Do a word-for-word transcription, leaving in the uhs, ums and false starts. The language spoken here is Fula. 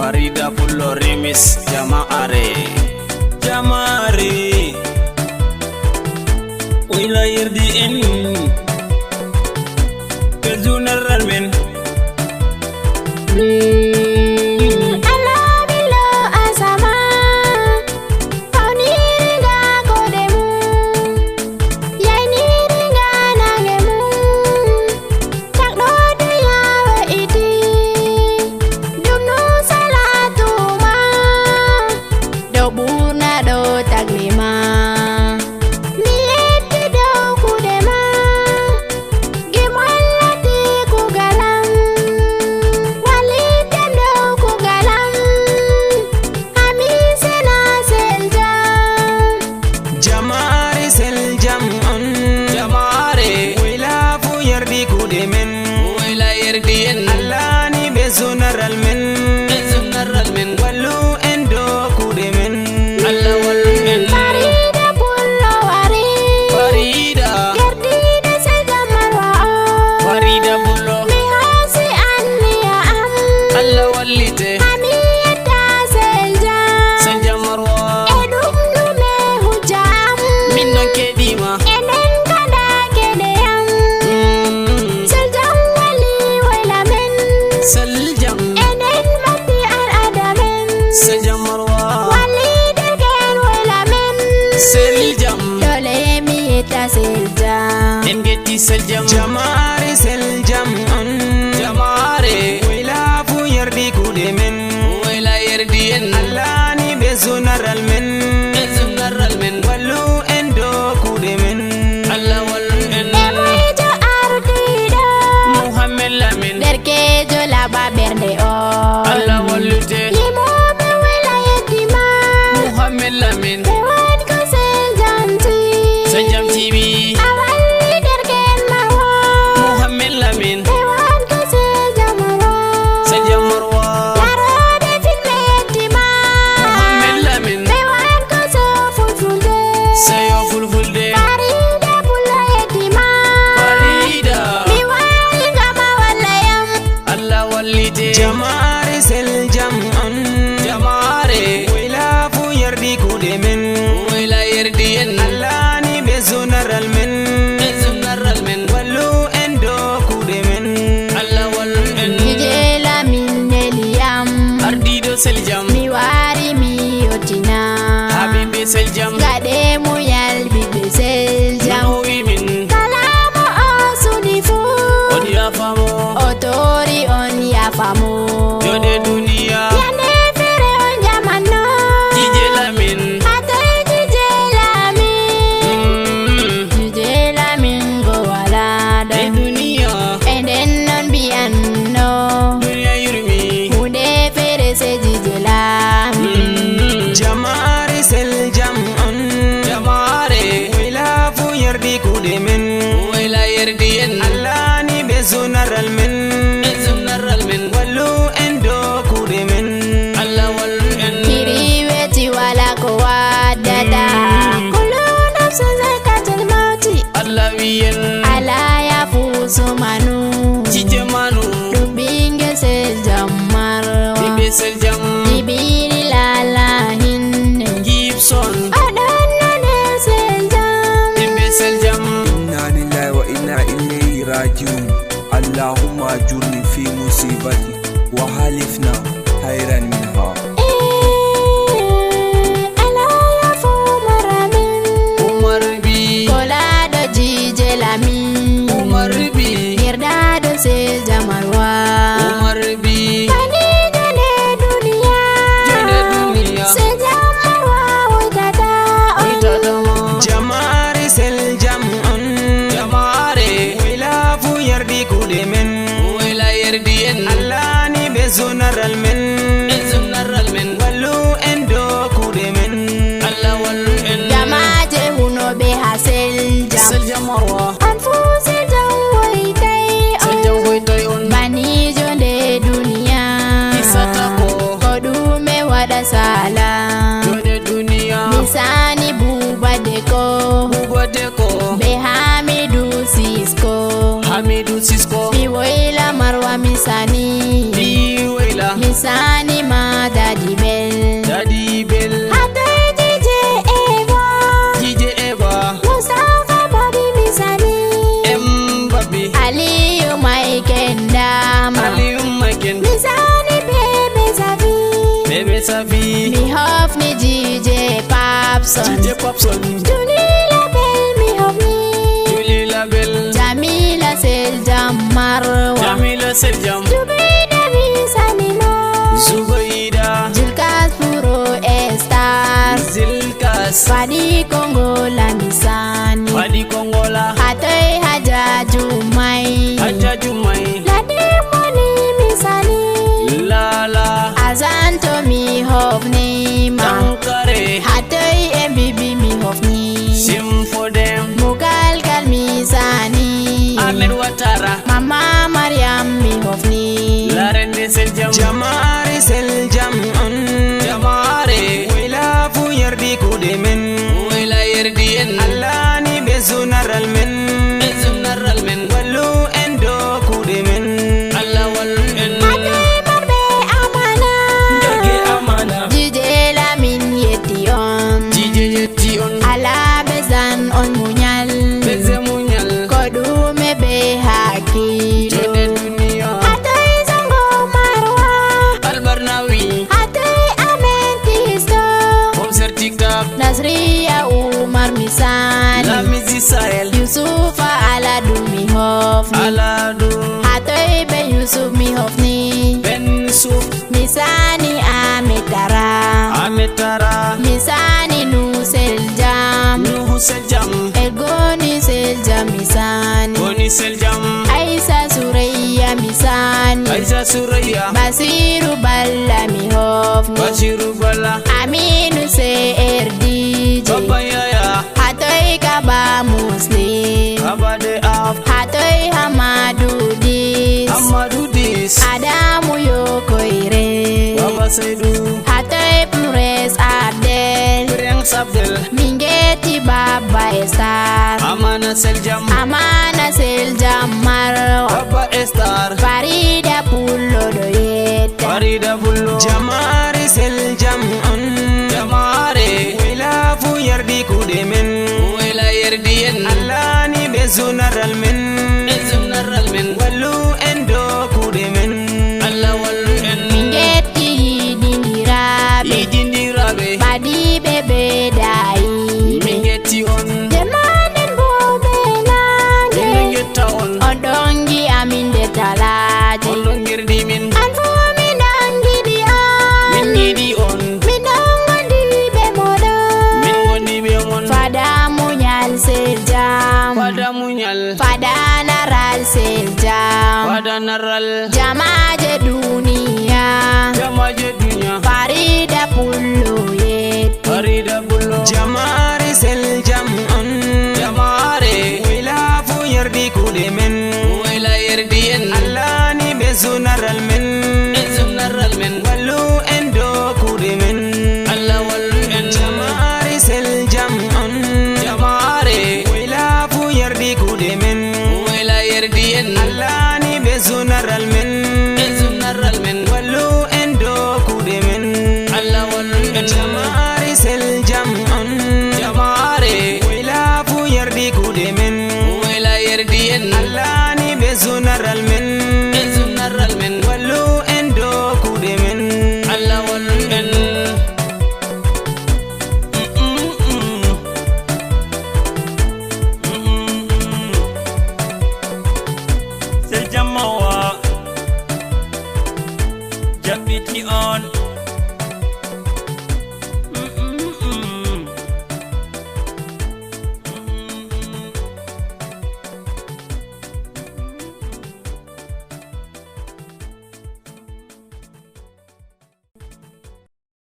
Farida Pullo Remix, Jamaare. Jamaare. Woyla yerdi en. Personal men. Alaa ɓillo asama, fawniri nga koɗe mum, yayniri nga nange mum. Tagɗo duniya we'iti, ɗum no salatu ma, ɗo ɓurna ɗo tagni ma. Mi yetti dow kuuɗe ma, gimol lati kuugal am, wallitam dow kuugal am, haa mi sena selja. Jamaare seljam on. Jamaare. Woyla fu yerdi kuuɗe men. Woyla yerdi en. Allah ni ɓe sunaral men. Ɓe sunaral men. Wallu en dow kuuɗe men. Allah wallu en. Farida Pullo wari. Farida. Yerdiiɗo selja Marwa o. Farida Pullo. Mi hoosi anniya am. Allah wallite. Haa mi yetta selja. Selja Marwa. E ɗum ɗume hujja am. Min non keɗima. Enen kada kene am. Mm. Seljam wali woyla men. Seljam. Enen matti al'ada men. Seljam Marwa. Wali derken woyla men. Seljam. Dole mi yetta selja. En getti seljam. Jamaare seljam on. Jamaare. Woyla fu yerdi kuuɗe men. Woyla yerdi en. Allah ni ɓe sunaral men. Ɓe sunaral men. Wallu en dow kuuɗe men. Allah wallu en. E moyjo ardiiɗo. Muhammed Lamin. Derkeejo laaɓa ɓernde o. Allah wallite. Yimooɓe woyla yettima. Muhammed Lamin. Ɓe won ko seljam ti. Seljam T V. A walli derken Marwa. Muhammed Lamin. Ɓe won ko seljam Marwa. Seljam Marwa. Larooɓe filme yettima. Muhammed Lamin. Ɓe won ko so fulfulde. Seyo fulfulde. Farida Pullo yettima. Farida. Mi wawi ngama walla yam. Allah wallite. Jamaare seljam on. Jamaare. Woyla fu yerdi kuuɗe men. Woyla yerdi en. Allah ni ɓe sunaral men. Ɓe sunaral men. Wallu en dow kuuɗe men. Allah wallu en. Jije Lamin neliyam. Ardiiɗo seljam. Mi wari mi yottina. Habiiɓe seljam. Gaɗe muyal ɓiɓɓe seljam. No o wi min. Kala mo o suuɗi fu. On yaafamo. O tori on yaafamo. Jooɗe duniya. Yande feere on jamanno. Jije Lamin. Hatay Jije Lamin. Mm. Jije Lamin go wala ɗon. E duniya. E nden non mbiyanno. Duniya yurmi. Huunde feere se Jije Lamin. Mm. Jamaare seljam on. Jamaare. Woyla fu yerdi kuuɗe men. Woyla yerdi en. Allah ni ɓe sunaral men. Ɓe sunaral men. Wallu en dow kuuɗe men. Allah wallu en. Kiri weti wala ko waddata. Mm. Kullu nafsin zaiqatul mauti. Allah wi en. Ala yafu sumanu. Jije manu. Ɗum ɓinngel seljam Marwa. Ɓiɓɓe seljam. Jibril ala hinne. Gibson. Oɗon nane seljam. Ɓiɓɓe seljam. Inna lillahi wa inna ilayhi rajiun. Allahumma ajurni fi musibati wa halifna hayran minha. Eh, alaya fu maramin. Umar bi. Kolaɗo Jije Lamin. Umar bi. Yerdaɗo se jamarwa. Umar bi. Kani jone duniya. Jone duniya. Se jamarwa woitata on. Woitata ma. Jamaare seljam on. Jamaare. Woyla fu yerdi kuuɗe men. Woyla yerdi en. Allah ni ɓe sunaral men. Ɓe sunaral men. Wallu en dow kuuɗe men. Allah wallu en. Jamaaje hunoɓe ha seljam. Seljam Marwa. An fu seljam woitay on. Seljam woitay on. Banijo nde duniya. Kisata ko. Ko ɗume waɗa sala. Jone duniya. Misani Buba Deko. Buba Deko. Be Hamidu Sisko. Hamidu Sisko. Mi woyla Marwa misani. Mi woyla. Misani ma. Safi. Mi hofni J J Papson. J J Papson. Juli Label mi hofni. Juli Label. Jamila Seljam Marwa. Jamila Seljam. Zubaida mi salima. Zubaida. Julkas Puro Star. Zilkas. Fadi Kongo la mi sani. Fadi Kongo la. Hatoi Haja Jumai. Haja Jumai. Ladi Moni mi sani. Lala. Azanto mi hofni ma. Tankare. Hatoi M B B mi hofni. Sim for them. Mugal gal mi sani. Ahmed Watara. Mama Mariam mi hofni. La reine de Seljam. Jamare Seljam on. Jamare. Wela fu yardi kude men. Wela yardi en. Allah ni be zunaral men. Be zunaral men. Wallu en do kude men. Allah wallu en. Ate marbe amana. Dage amana. Jije la min yetti on. Jije yetti on. Ala bezan on munyal. Beze munyal. Kodume be hakilo. Jode dunia. Ate zango marwa. Albarnawi. Ate amen tisto. Bom ser TikTok. Nasriya Umar Misal. La Miss Israel. Yusufa Aladu mi hofni. Aladu. Hatoi be Yusuf mi hofni. Ben Yusuf. Mi sani Ametara. Ametara. Mi sani Nusel Jam. Nuhu Seljam. Egoni Seljam mi sani. Goni Seljam. Aisa Surayya mi sani. Aisa Surayya. Basiru Balla mi hofni. Basiru Balla. Aminu C R D J. Baba Yaya. Hatoi Kaba Muslim. Kaba de Af. Hatoi Hamadu Dis. Hamadu Dis. Adamu Yokoire. Baba Saidu. Hatoi Prince Abdel. Prince Abdel. Mingeti Baba Estar. Amana Seljam. Amana Seljam Marwa. Baba Estar. Farida Pullo do yetta. Farida Pullo. Jamare Seljam on. Jamare. Wela fu yardi kude men. Wela yardi en. Allah ni be zunaral men. Be zunaral men. Wallu en do kude men. Allah wallu en. Min getti yidindiraɓe. Yidindiraɓe. Ɓadiɓe be dayi. Min getti on. Jemanen bo be nange. Min getta on. On ɗongi amin de talaje. On ɗongirdi min. An fu mi nangiɗi an. Min yiɗi on. Min ɗon gondi be moɗon. Min gondi be mon. Fada muñal sel jam. Fada muñal. Fada naral sel jam. Fada naral.